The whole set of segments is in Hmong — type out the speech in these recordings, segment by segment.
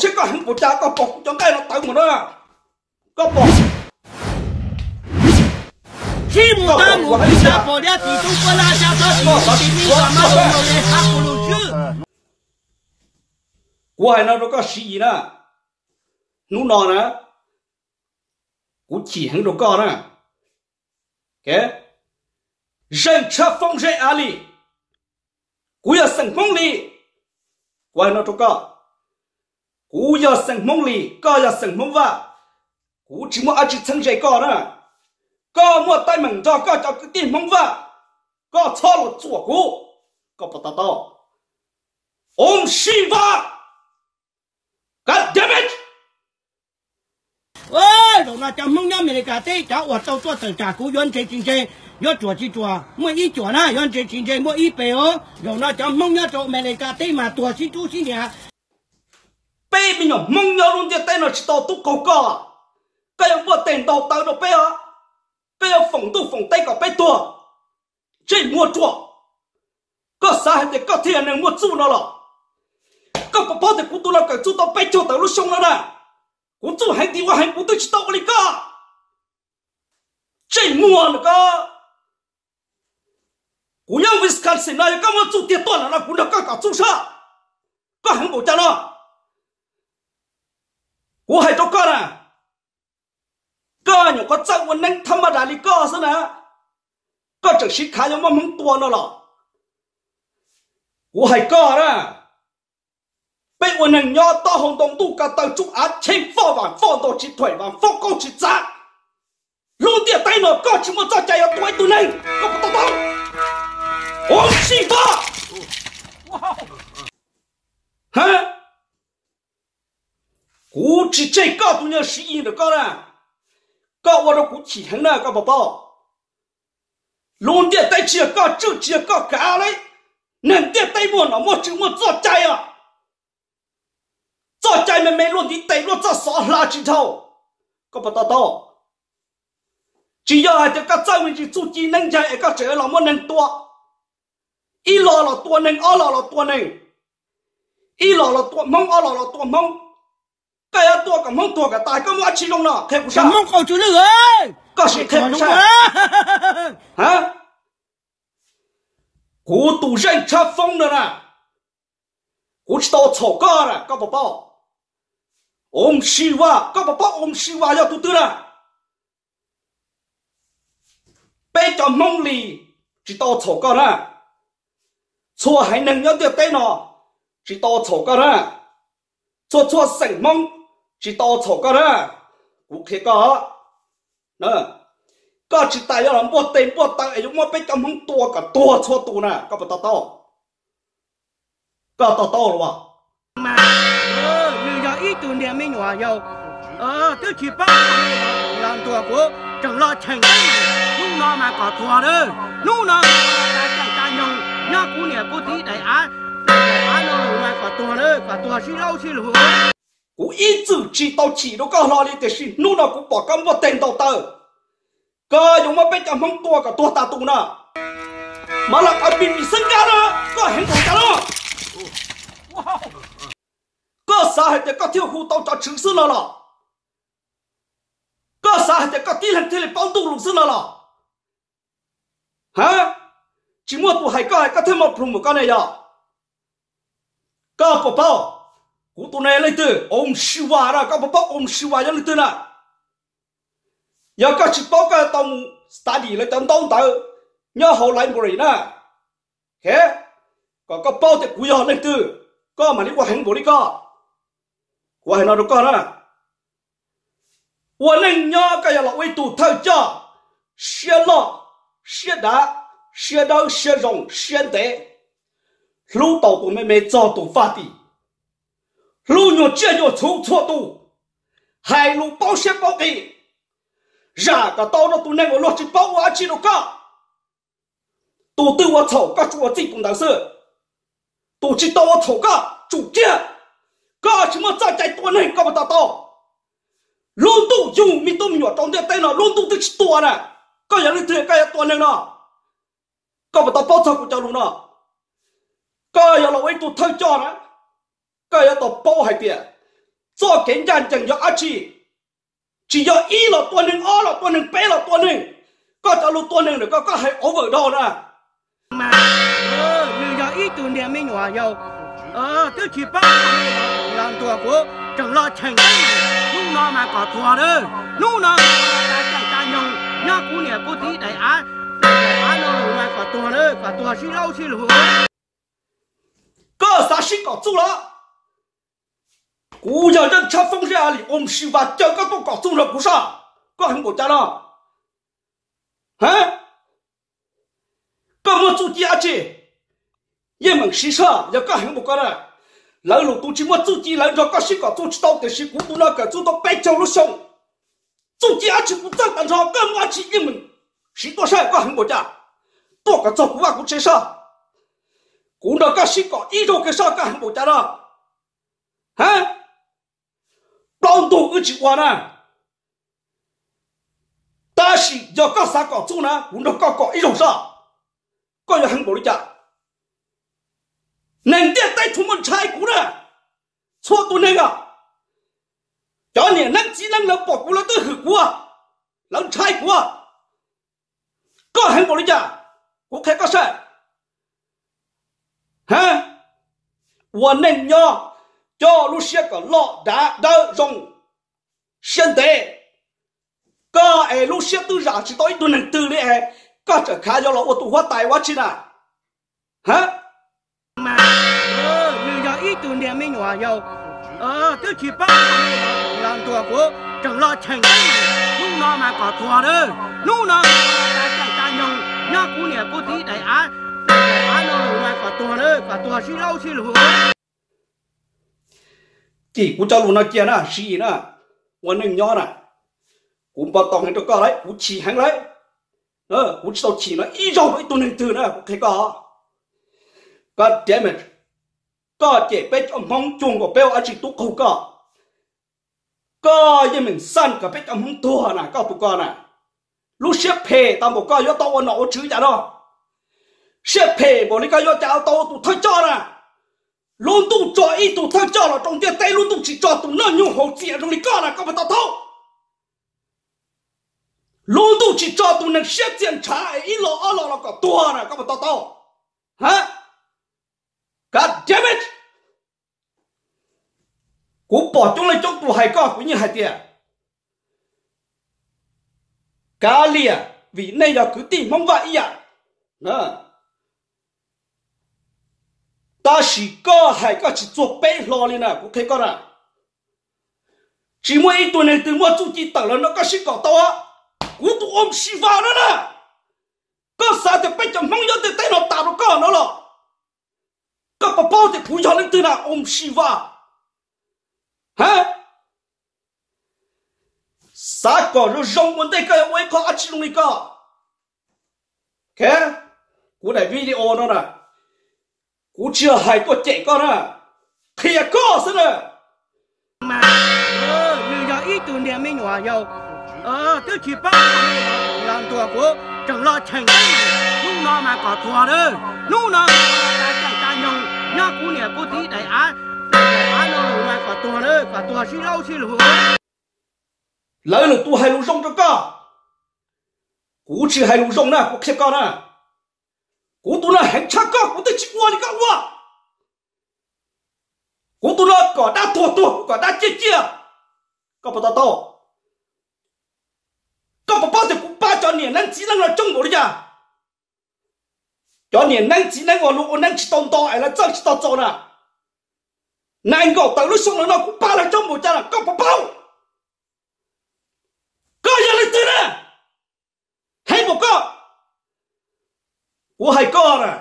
Seb koj heev npaum cas koj pom kuv cov nqaij no tawv mus na. Koj pom. Sib mus tag mus, kuv xav pom diab tim tub puab lab xyav txhob tim tub tim me nyuam mab zoo no li hab kuv lug swb. Kuv hais no rau koj Siv Yis na, hnub no na, kuv chim heev rau koj na. Zeej tshab foob zeej av li, kuv yog xeem Hmoob li. Kuv hais no rau koj, kuv yog xeem Hmoob li, koj yog xeem Hmoob Vaj, kuv tsis muaj dab tsi txheeb ze koj na. Koj muaj teeb meem nrog koj cov kwv tij Hmoob Vaj, koj txhob los txuam kuv, koj puas to taub? Om Shiva. God damn it! Zaum no cov Hmoob nyob Amelikas teb cov uas tau tuaj tawm tsam kuv yuav ntse tsis ntse, yuav ruam tsis ruam muaj ib cuam na, yuav ntse tsis ntse muaj ib pes os. Zaum no cov Hmoob nyob rau Amelikas teb mas tuag sib tub sib niam. Peb me nyuam Hmoob nyob lub ntiaj teb no tsis tau tub qaug koj, koj yuav npuaj teg ntaug taw rau peb os, koj yuav foom ntuj foom teb kom peb tuag. Ntsej muag ruam, koj xav hais tias koj thiaj yog neeg muaj txuj no los? Koj puas paub tias kuv tus no kawm txuj tau peb caug tawm lub xyoo no na, kuv txuj heev tim ua heev kuv twb tsis tau ua li koj. Ntsej muag no koj. Kuv nyob Wisconsin no yog koj muaj txuj tiag tuaj lawm no kuv nrog koj kom txuj sab. Koj heev npaum cas no? Kuv hais rau koj na, koj nyuam qhuav txawj ua neeb thab maj das li koj xwb na, koj tseem siv khav yuav muab Hmoob tua no los? Kuv hais koj na, peb ua neeg nyob taub hau ntoo ntuj ko taw tsuj av cheeb foj vam foj ntau tsis thuam vam foj qaug tsis txav. Lub ntiaj teb no koj tsis muaj txoj cai yuav tua ib tug neeg, koj puas to taub? Om Shiva. Kuv tsis tseg koj tus nyuag Siv Yis ntawm koj na, koj ua rau kuv chim heev na koj puas paub? Lub ntiaj teb tsis yog koj tswj tsis yog koj kav li. Neeg ntiaj teb muaj nom muaj tswv muaj txoj cai os. Txoj cai me me luaj ntiv tes luaj txoj xov hla tsis dhau, koj puas to taub? Tsis yog hais tias koj txawj me ntsis txuj ci neeb ncaig es koj tseem los muab neeg tua. Ib los los tua neeg, ob los los tua neeg, ib los los tua Hmoob, ob los los tua Hmoob. Koj yuav tua kom Hmoob tuag kom tas koj muaj dab tsi zoo no qhia kuv saib. Hmoob qaug tsw lwj, koj sim qhia kuv saib. Kuv tus zeej tshab foob no na, kuv tsis tau txhaum koj na koj puas paub? Om Shiva, koj puas paub Om Shiva yog tus twg na? Peb cov Hmoob li tsis tau txhaum koj na. Txhua haiv neeg nyob ntiaj teb no tsis tau txhaum koj na. Txhua txhua xeem Hmoob tsis tau txhaum koj na. Kuv qhia koj, koj tsis tas yuav los npuaj tes npuaj taw es yuav muab peb cov Hmoob tua kom tuag txhua tus na, koj puas to taub? Koj to taub los as? Nws yog ib tug niag me nyuam yaus twb tsis paub los ntuas kuv, tseem los cheem. Hnub no mas kom tuag lawm, hnub no tas caij tas nyoog nyob kuv niam kuv txiv daim av, daim av no los mas kom tuag lawm, kom tuag sib laub sib lug. Kuv ib txwm tsis tau chim rau koj hlo li tiam sis hnub no kuv pom koj npuaj teg ntaus taw, koj yuav muab peb cov Hmoob tua kom tuag tas tus na. Mas los qhov pim pim xeeb kab na, koj heev npaum cas no? Koj xav hais tias koj thiaj hu tau cov tswv xwb no los? Koj xav hais tias koj tib leeg thiaj li paub ntuj lus xwb no los? Ha, tsis muaj tus hais koj hais koj thiaj muaj plhus mus koj ne yog? Koj puas paub kuv tus ne leej twg? Om Shiva na, koj puas paub Om Shiva yog leej twg na? Yog koj tsis paub koj tau mus study lawv cov ntaub ntawv nyob hauv library na. Kom koj paub tias kuv yog leej twg, koj mam li ua heev npaum li koj. Kuv hais no rau koj na, ua neej nyob koj yog los ua ib tug thawj coj, siab loj, siab dav, siab dawb, siab zoo, siab ntev, hlub tau tus me me txog tus faj tim, hlub nyuag tsiaj nyuag txhu txhua tus, hais lus paub siab paub qis, zam kom tau rau tus neeg uas luag tsis paub ua dab tsi rau koj. Tus twg ua txhaum koj tsum ua txij tus ntawd xwb. Tus tsis tau ua txhaum koj tsum ciaj. Koj tsis muaj txoj cai tua neeg koj puas to taub? Lub ntuj yug me tub me nyuam rau ntiaj teb no lub ntuj twb tsis tua na, koj yog leej twg koj yuav tua neeg no? Koj puas tau paub txog kuv cov lus no? Koj yog los ua ib tug thawj coj na, koj yuav tau paub hais tias Txoj kev ncaj ncees yog dab tsi? Tsis yog ib los tua neeg, ob los tua neeg, peb los tua neeg. Koj cov lus tua neeg ntawm koj, koj hais over dhau na. Nws yog ib tug niag me nyuam yaus twb tsis paub los ntuas kuv, tseem los cheem. Hnub no mas kom tuag na, hnub no tas caij tas nyoog nyob kuv niam kuv txiv daim av, daim av no los mas kom tuag na, kom tuag sib laub sib lug. Koj xav sib kom txuj los? Kuv yog Yawj Tshaj Foob Zeb A Lis Om Shiva caw koj tuaj kom txuj nrog kuv soj. Koj heev npaum cas no? Ha? Koj muaj txuj ci dab tsi? Yeej meem siv soj, yog koj heev npaum ko na. Lawv lwm tus tsis muaj txuj ci lawv nrog koj sib kom txuj tsis tau, tiam sis kuv tus no kawm txuj tau peb caug lub xyoo. Txuj ci dab tsi kuv txawj tag nrho, koj muaj dab tsi yeej meem siv tuaj saib, koj heev npaum cas. Tuaj kom txog kuv vaj kuv tsev soj. Kuv nrog koj sib kom ib zaug kiag soj, koj heev npaum cas no? Ha? Plaub ntug wb tsis ua na. Tab sis yog koj xav kom txuj na, kuv nrog koj kom ib zaug soj. Koj yuav heev npaum li cas? Neeg ntiaj teb tsuas muaj ntshai kuv na. Txhua tus neeg os, cov niam neeb txiv neeb lawv pom kuv lawv twb hwm kuv, lawv ntshai kuv. Koj heev npaum li cas? Kuv qhia koj saib. Ha? Ua neej nyob, coj lub siab kom loj dav dawb zoo, siab ntev. Koj es lub siab twb zam tsis tau ib tug neeg twg li es koj tseem khav yuav los ua tus huab tais ua dab tsi na? Ha? Nws yog ib tug niag me nyuam yaus twb tsis paub los ntuas kuv, tseem los cheem. Hnub no mas kom tuag na, hnub no tas caij tas nyoog nyob kuv niam kuv txiv daim av, daim av no los mas kom tuag na, kom tuag sib laub sib lug. Cim kuv cov lus no cia na, siv na, ua neej nyob na. Kuv npau taws heev rau koj lawm, kuv chim heev lawm. Kuv tsis tau chim no ib zaug rau ib tug neeg twg na, kuv qhia koj. Koj, koj cem peb cov Hmoob cuag nkaus peb ua dab tsi tub qaug koj. Koj yeej meem xaj kom peb cov Hmoob tuag na, koj tus ko na. Lub siab phem tau npaum koj yuav tau ua nom ua tswv cas no? Siab phem npaum li koj yuav cas tau ua tus thawj coj na? Lub ntuj tso ib tug thawj coj los rau ntiaj teb, lub ntuj tsis tso tus noj nyuj haus txias zoo li koj na, koj puas to taub? Lub ntuj tsis tso tus neeg siab txias ntshav es ib los ob los los kom tuag na, koj puas to taub? Ha? God damn it! Kuv pom coob leej coob tus hais koj, kuv yeej hais tias kav liam, vim nej yog kwv tij Hmoob Vaj ib yam. Tab sis koj hais koj tsis txuag peb hlo li na, kuv qhia koj na. Tsis muaj ib tug neeg twg muaj txuj ci tawm los nrog koj sib kom tau. Kuv tus Om Shiva no na, koj xav tias peb cov Hmoob nyob ntiaj teb no tas rau koj no los? Koj puas paub tias kuv yog leej twg na, Om Shiva? Ha? Xav kom zoo zoo ua ntej koj yuav ua ib qho dab tsi zoo li koj. Kuv daim video no na, kuv tsis yog hais tuaj cem koj na, qhia koj xwb na. Nws yog ib tug niag me nyuam yaus twb tsis paub los ntuas kuv, tseem los cheem. Hnub no mas kom tuag na, hnub no tas caij tas nyoog nyob kuv niam kuv txiv daim av, daim av no los mas kom tuag na, kom tuag sib laub sib lug. Lawv lwm tus hais lus zoo rau koj, kuv tsis hais lus zoo na, kuv qhia koj na. Kuv tus no heev tshaj koj, kuv twb tsis ua li koj ua. Kuv tus no kom dab tuag tuag, kuv kom dab ciaj ciaj. Koj puas to taub? Koj puas paub tias kuv pab cov niam neeb txiv neeb no coob npaum li cas? Cov niam neeb txiv neeb uas luag ua neeb tsis tau nto es lawv txawj tsis tau txaus na, nees nkaum tawm lub xyoo no kuv pab lawv coob npaum cas na, koj puas paub? Koj yog leej twg na? Heev npaum koj, kuv hais koj na,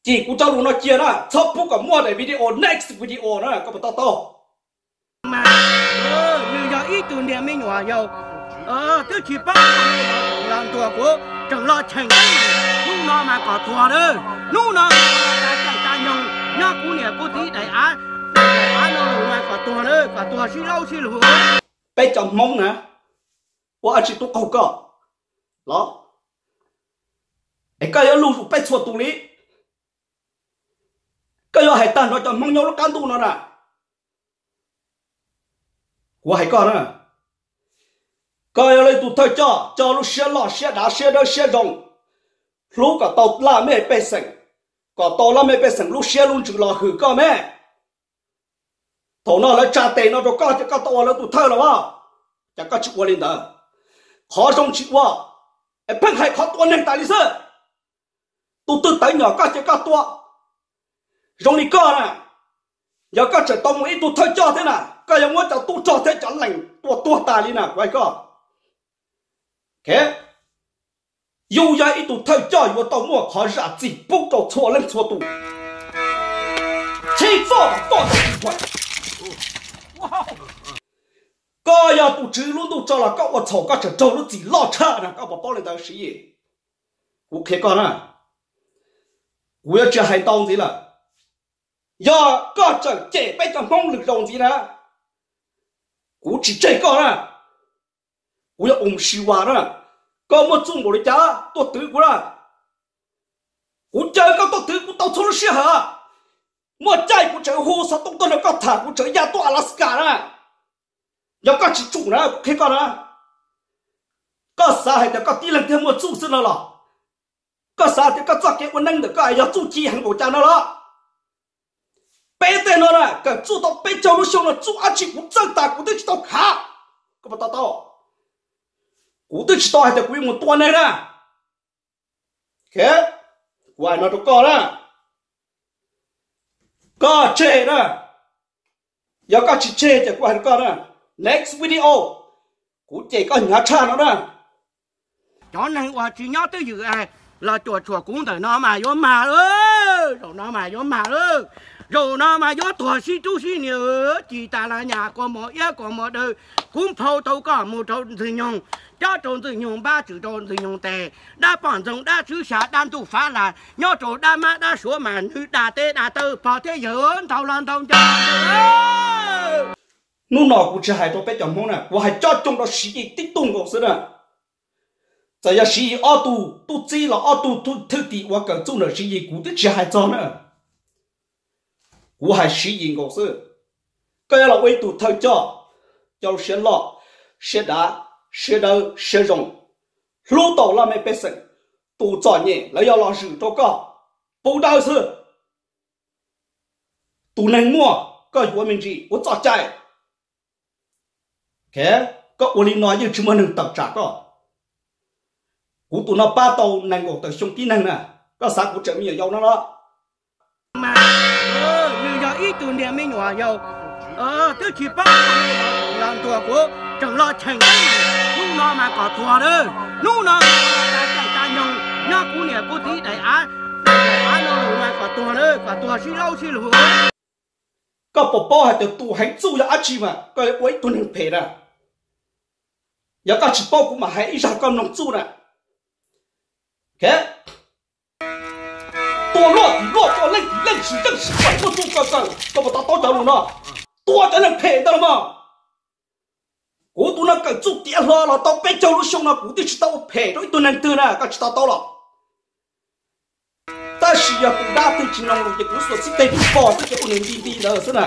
cim kuv cov lus no cia na, txhob pub kom muaj daim video next video na, koj puas to taub? Nws yog ib tug niag me nyuam yaus twb tsis paub los ntuas kuv, tseem los cheem. Hnub no mas kom tuag na, hnub no tas caij tas nyoog nyob kuv niam kuv txiv daim av, daim av no los mas kom tuag na, kom tuag sib laub sib lug. Peb cov Hmoob na, ua dab tsi tub qaug koj los? Es koj yuav luj zus peb txhua tus li. Koj yuav hais tag nrho cov Hmoob nyob lub qab ntuj no na. Kuv hais koj na, koj yog ib tug thawj coj, coj lub siab loj siab dav siab dawb siab zoo, hlub kom tau laj mej pej xeem, kom tau laj mej pej xeem lub siab lub ntsws los hwm koj me. Thaum no lawv tsa tes no rau koj ces koj tau ua lawv tus thawj los as, cas koj tsis ua li ntawd? Qhov zoo tsis ua, es pheej hais qhov tua neeg tas li xwb. Tus twg tawv nyom koj ces koj tua. Zoo li koj na, yog koj tseem tau mus ib tug thawj coj thiab na, koj yuav muab cov tub rog thiab cov lees tua tuag tas li na kuv hais koj. Yus yog ib tug thawj coj yuav tau muaj qhov zam txim pub rau txhua leej txhua tus. Txhij foj foj, koj yog tus tswv lub ntuj tso los koj ua txhaum koj tseem raug lub txim loj tshaj na, koj puas paub li ntawd Siv Yis? Kuv qhia koj na, kuv yuav tsis hais ntau ntxiv lawm. Yog koj tseem cem peb cov Hmoob lwm zaus ntxiv na, kuv tsis tseg koj na. Kuv yog Oom Siv Vas na, koj muaj txuj npaum li cas tuaj twv kuv na. Kuv caw koj tuaj twv kuv tau txhua lub sij hawm. Muaj caij kuv tseem hu xov tooj tuaj nrog koj tham, kuv tseem ya tuaj Alaska na. Yog koj tsis tsum na kuv qhia koj na, koj xav hais tias koj tib leeg thiaj muaj txuj xwb no los? Koj xav tias koj txoj kev ua neej ntawm koj yog txuj ci heev npaum cas no los? Peb tej no na kawm txuj tau peb caug lub xyoo no txuj dab tsi kuv txawj tas kuv twb tsis tau khav. Koj puas to taub? Kuv twb tsis tau hais tias kuv yuav mus tua neeg na. Kuv hais no rau koj na, koj tseg na. Yog koj tsis tseg ces kuv hais rau koj na, next video kuv cem koj hnyav tshaj no na. Cov neeg uas tsis nyob twj ywm los cuam tshuam kuv ntawm no mas yuav mag lawm, zaum no mas yuav mag lawm. Zaum no mas yuav tuag sib rub sib nias, ci tas las nyas kua mos iab kua mos daw. Kuv nphau tau koj mus rau Ntxwg Nyoog, cob rau Ntxwg Nyoog npab, tswm rau Ntxwg Nyoog tes. Dab poj ntxoog dab tswb xya dab ntuj fav las, nyob rau dab mab dab suav mas nws dag teb dag taw pog thiab yawg ntau los ntau nco. Hnub no kuv tsis hais rau peb cov Hmoob na, kuv hais cob coo rau Siv Yis tib tug nkaus xwb na. Txawm yog Siv Yis ob tug tub txib los ob tug thwj tim uas kawm txuj ntawm Siv Yis kuv twb tsis hais txog na. Kuv hais Siv Yis nkaus xwb. Koj yuav los ua ib tug thawj coj, coj lub siab loj, siab dav, siab dawb siab zoo, hlub tau laj mej pej xeem, tus txom nyem lawv yuav los zwm rau koj, pub dawb xwb. Tus neeg muaj koj yuav me ntsis ua txoj cai. Koj ua li no yeej tsis muaj neeg tawm tsam koj. Kuv tus no pab tau nees nkaum tawm xyoo tib neeg na, koj xav kuv tseem me nyuam yaus no los? Nws yog ib tug niag me nyuam yaus twb tsis paub los ntuag kuv tseem los cheem. Hnub no mas kom tuag na, hnub no mas tas caij tas nyoog nyob kuv niam kuv txiv daim av, daim av no los mas kom tuag na, kom tuag sib laub sib lug. Koj puas paub hais tias tus heev txuj yog dab tsi mas koj yuav ua ib tug neeg phem na? Yog koj tsis paub kuv mam hais ib zaj koj mloog txuj na. Tua luaj tim luaj, tua leej tim leej, sim zeej sim pam, muaj txuj kawg kawg, koj puas to taub cov lus no? Tua cov neeg phem ntawd los mas. Kuv tus no kawm txuj tiav hlo los tau peb caug lub xyoo no kuv twb tsis tau ua phem rau ib tug neeg twg na, koj tsis to taub los? Tab sis yog tus dab twg tsis mloog lus ces kuv xuas xib teg pog xwb ces ua nws nti nti ntawd xwb na.